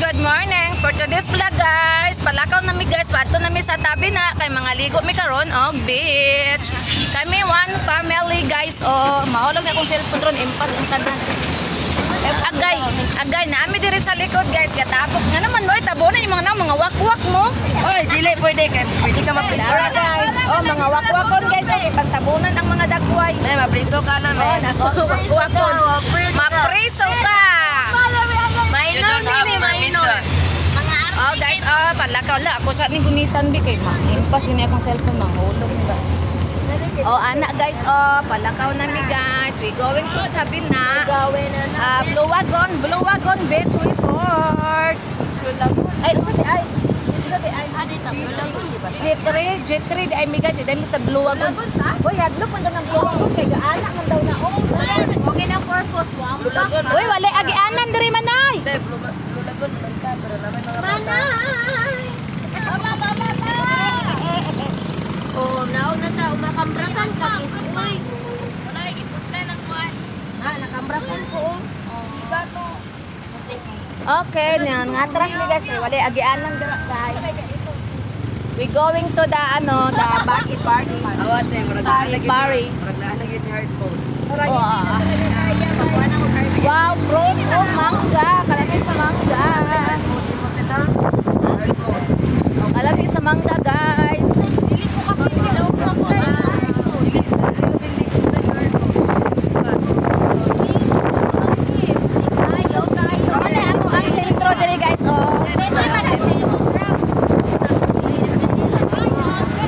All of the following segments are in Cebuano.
Good morning. For today's vlog, guys, palakaw nami, guys, padto nami sa tabi na kay mga ligo mi karon og beach. Kami one family, guys. Oh, mahulog na akong cellphone ron, impas ang tanan. Eh, agay, agay nami diri sa likod, guys, gatapok nga naman mo tabonan yung mga mga wakwak mo. Oy, dili pwede kay pwede ka mapriso. Dara, guys. Oh, mga wakwakon, guys, okay, pagtabunan ang mga dagway. May mapriso ka na, Oh, men. nako, wakwakon. Mapriso ka. You don't have permission. Oh guys, oh, palakaw la ako sa ning gunitan bi kay ma-impas gini akong cellphone, mahulog ni ba. Oh, anak guys, oh, palakaw na mi, guys. We going to Sabina. Ah, Blue Wagon, Blue Wagon Beach Resort. Ay, unsa di ay? Unsa di ay? G3, G3 di ay mi, guys, di mi sa Blue Wagon. Uy, hadlok man daw ng Blue Wagon kay gaana man daw na oh. Okay na purpose mo. Uy, wala agianan diri manay. Hindi, Blue Lagoon man ka, pero naman mga bata. Manay! Baba, baba, baba! Oh, naon na ta, umakambrasan ka. Uy! Wala, iputla ng kuwan. Ha, nakambrasan ko, oh. Iba to. Okay, nga atras mi, guys, kay wala agianan dira, guys. We going to the ano, the buggy party. Awat eh, murag Pari, lagi. Pari. Murag naa lagi ni hard mode. Wow. Wow, fruits, oh, mangga. Kalami sa mangga. Hard mode mo tita. Hard mode. Kalami sa mangga, guys. Dili ko kapit, ko. Dili dili dili hard mode. Kayo, kayo. Kamo na amo ang sentro diri, guys, oh.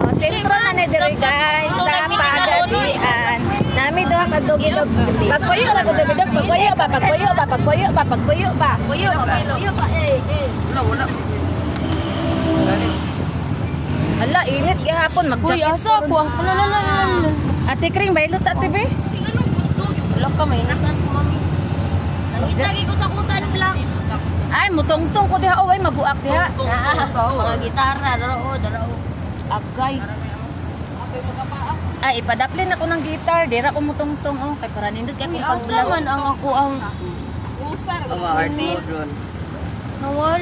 Oh, sentro na ni diri, guys, sa Pagadian. Nami duha ka doggy-dog. Pagpuyo ra ko doggy-dog, pagpuyo ba, pagpuyo ba, pagpuyo ba, pagpuyo ba. Puyo, puyo pa, eh, eh. Wala, wala. Gani. Ala, init gihapon Uy, mag-jacket. asa ko? La la la la la. Ate Kring, baylot ate be. Anong gusto? Wala ka, may natan ko, mami. Nangitagi ko sa kung sunblock. Ay, mutungtong ko diha, oh, ay mabuak diha. Mga gitara, darao, darao. Agay. Ay, ipadaplin ako ng guitar. Dira ko mutungtong, oh. Kay para nindot kay Uy, kung asa man ang ako ang Oh, hard mode ron. nawal?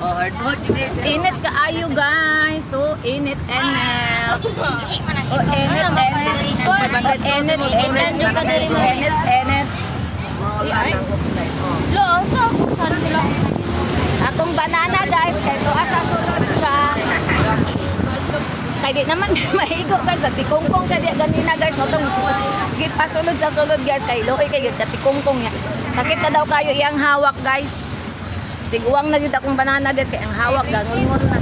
Oh, hard mode dili. Init kaayo, guys. So, init init. Oh, init init. Oh, init init. Init init. Lo, asa ako sunblock? Akong banana, guys, kay tuwa sa sulod siya. Kay di naman maigo, guys, nagtikongkong siya diya ganina, guys, motong gipasulod sa sulod, guys, kay luoy kay katikongkong niya. Sakit na daw kayo iyang hawak, guys. Tiguang na jud akong banana, guys, kay ang hawak gangon na.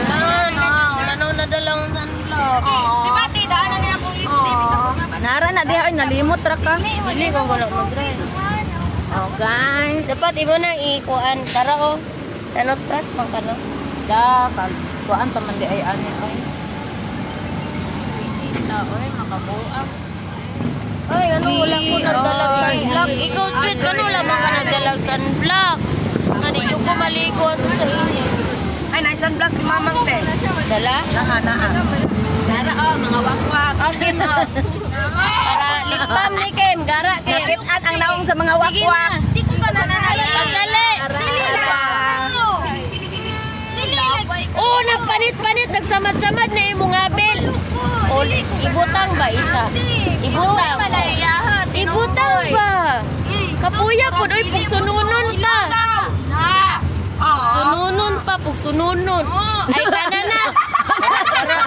Wala na, wala na nadalang sunblock. Di ba, te, daanan niya akong lift, te, bisa ko nga. Nara na diha ay nalimot ra ka. Dili ko galo mag-drive. Oh guys. Dapat imo nang ikuan, tara oh. Tanot press man ka no. Da kal kuan pa man di ay ani ay. Kita oy makabuang. Ay, ano wala ko nagdalag sunblock. Ikaw, sweet, ano wala man ka nagdalag sunblock? Nga di ko maligo ato sa inyo. Ay, nice sunblock si Mamang te. Dala? Naha, naha. Nara oh mga wakwak. Okay mo. Para lip balm ni Kim, gara Kim. Nakitaan ang naong sa mga wakwak. Di ko ka nananala. Pagdali. Dili lang. Oh, nagpanit-panit, nagsamad-samad na imong abel. O, ibutang ba isa? Ibutang. Ibutang ba? Kapuya po, oy, pugsununon pa. Pugsununon pa, pugsununon. Ay, kana na. Gara,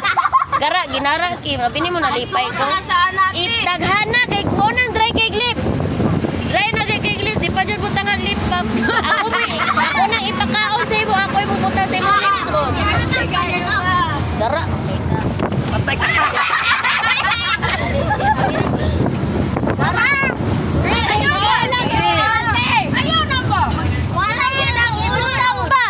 gara, ginara, Kim. Abi ni mo nalipay ko. Itaghana kay ko nang dry kay lips. Dry na kay kay lips, di pa jud butang ang lip balm. Ako mo, ako nang ipakaon sa imo, ako imo butang sa imong lips ro. Dara. Patay ka. Ayaw na ba? Wala yun ang ibutang ba?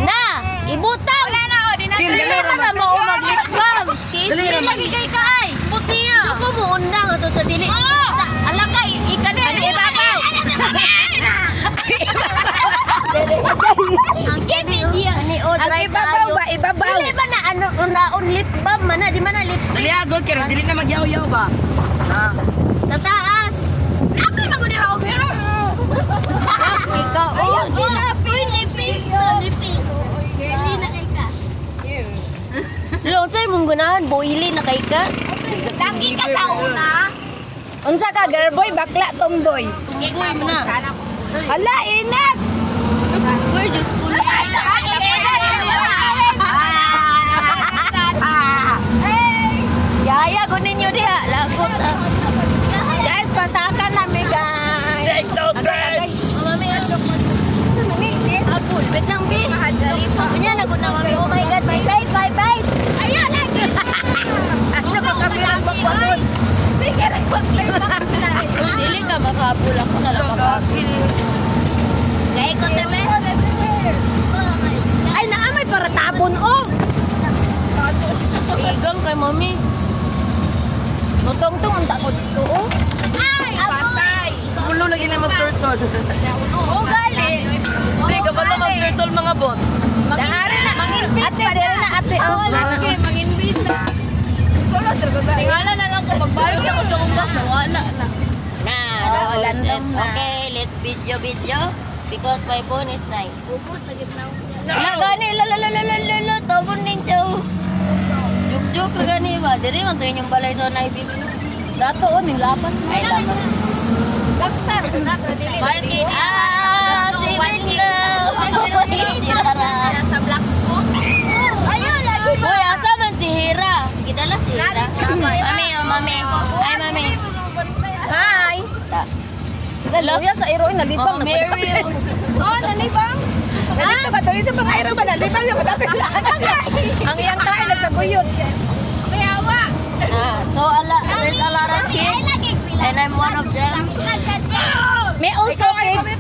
Na, ibutang. Wala na, oh, Kim, Dili dali ka na mo mag-lip balm. Dili lagi kay kaay. But niya. Ako mo undang ato sa dili. Sa ala ka ikano ibabaw. Ang ni o Ang dry ibabaw ba? Ibabaw. Dili ba na ano una unahan, boily na kay ka. Lagi ka sa una. Unsa ka, girl boy, bakla, tomboy. Tumboy mo na. Hala, init! Uy, Diyos ko. Yaya, kunin nyo diha. Lagot ah. Guys, pasakan nami, guys. Shake those breasts! Oh, mami, ano? Apul, wait lang, Bi. Kunya, nagot na mami. Oh my God, my face, my face. Ayan, lagi. Ano ba kami ang bakwagon? Sige, nagpag-play. Uy, dili ka makabul. Ako na lang makabul. Kaya ko tabi. Ay, naamay para tabon, oh. Igang kay mami. Mutong-tong ang dako dito, oh. Ay, patay. Ulo lagi na mag-turtle. Oh, gali. Hindi, kapag na mag-turtle mga bot. Daari na. Ate, dere na, ate. Oh, Lagi, mag-invade na. Sulod, Tingala na lang kung magbalik ako sa kumbas, nawala na. Na, that Oh, was it. landong na. Okay, let's video video because my phone is nice. Bukod, nagit na. La gani la la la la la la la tawon ning chow. Juk juk ra gani ba diri man kayo inyong balay sa naibig. Dato, oh, ning lapas. Ay lapas. Gaksar. Palki ah si Binda. Si Hira. Sa black school. Ayun, lagi. Uy, asa man si Hira? Gidala si Hira. Mami, oh mami. Ay mami. Hi! Luya sa iro, ay, nalibang. Mama Mary. Oh, nalibang. Nalibang ba? Tuloy sa mga iro ba? Nalibang sa matapit Ang iyang kain, nagsaguyod. May awa. Ah, so ala, there's a lot of kids and I'm one of them. May also kids.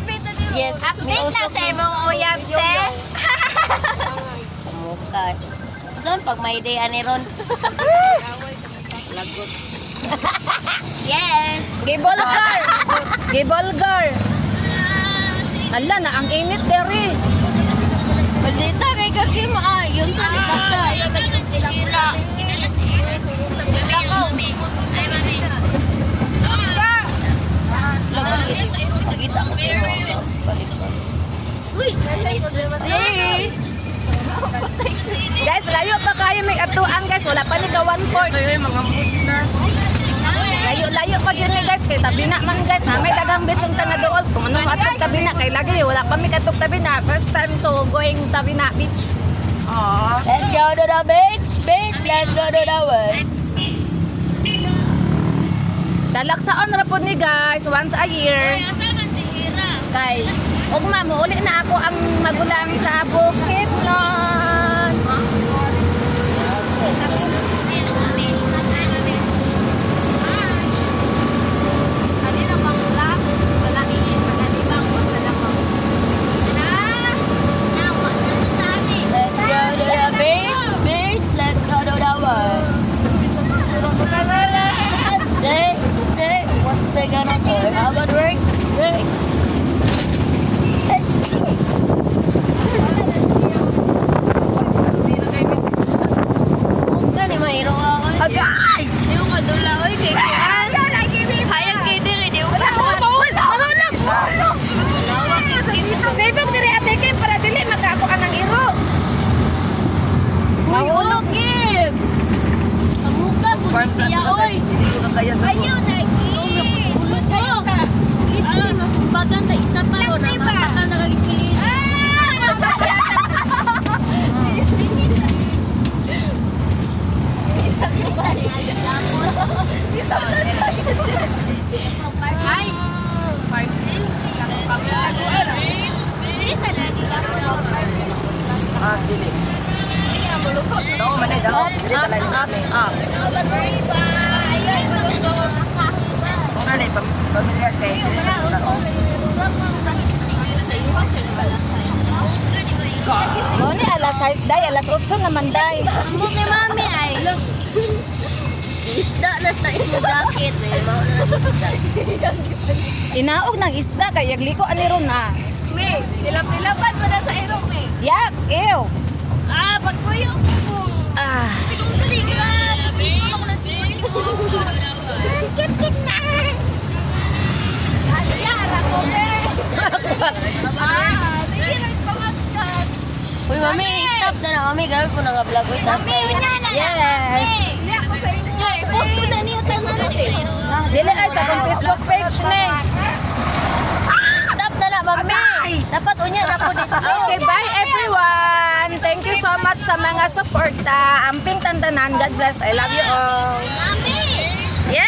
Yes, may Update also na sa kids. imong uyab, te. Mukha. Saan pag may day ani ron? Lagot. Yes. Gibolgar! Gibolgar! Hala na, ang init deri. Balita kay Kakim ah, yun sa likod ka. Pagita ko sa imo. Balik ko. Uy, I need to see. Guys, layo pa kayo may atuan guys. Wala pa ni ka 1/4. Ay, mga musit na. Layo layo pa yun eh, guys kay tabi na man guys. Na may daghang beach ang tanga dool. Kung ano atong tabi na kay lagi wala pa mi katong tabi na. First time to going tabi na beach. Let's go to the beach, beach. Let's go to the beach. Dalaksaon ra pod ni guys once a year. Kay ugma mo uli na ako ang magulang sa Bukidnon. Kanina bang black? Wala nalibang, wala bang. Let's go to the beach, beach. Let's go to the beach. Say, say, what they gonna say? How about work? Work. Hindi na kayo Huwag ka ni Mahiro ako. Agay! Di mo kadula, oy, kay kuan. Hayag kay diri, di mo kadula. Uy, mahulog! Sibog diri ate kay para dili makaako ka ng iro. Mahulog, Kim. Kamuka, Farm puti siya, oy. Hindi ko kakaya sa Ayun, lagi. Ulot ko. Ah, nasumbagan ta isa pa ro na mapakal na kagipili. Ay, parcel. Ah, dili. Oo, manay daw. Ups, ups, ups, up. Kung ano, pamilyar kay. Mo ni alas 6 day, alas 8 naman day. Ambot ni mami ay. Isda na sa imo jacket eh. Mao na na isda. Inaog ng isda kay yagliko ani ron ah. Me, tilap-tilapan mo na sa irong, me. Yaks, ew. Ah, pagkuyo ko. Ah. Uy, mami, stop. Stop na na, mami. Grabe po na nga vlog. Uy, taas kayo. Yes. Post ko na niya tanan. Dili ay sa akong Facebook page ni. Stop na na, mami. Dapat unya na po dito. Okay, bye everyone. Thank you so much sa mga suporta. Amping tantanan. God bless. I love you all. Mami.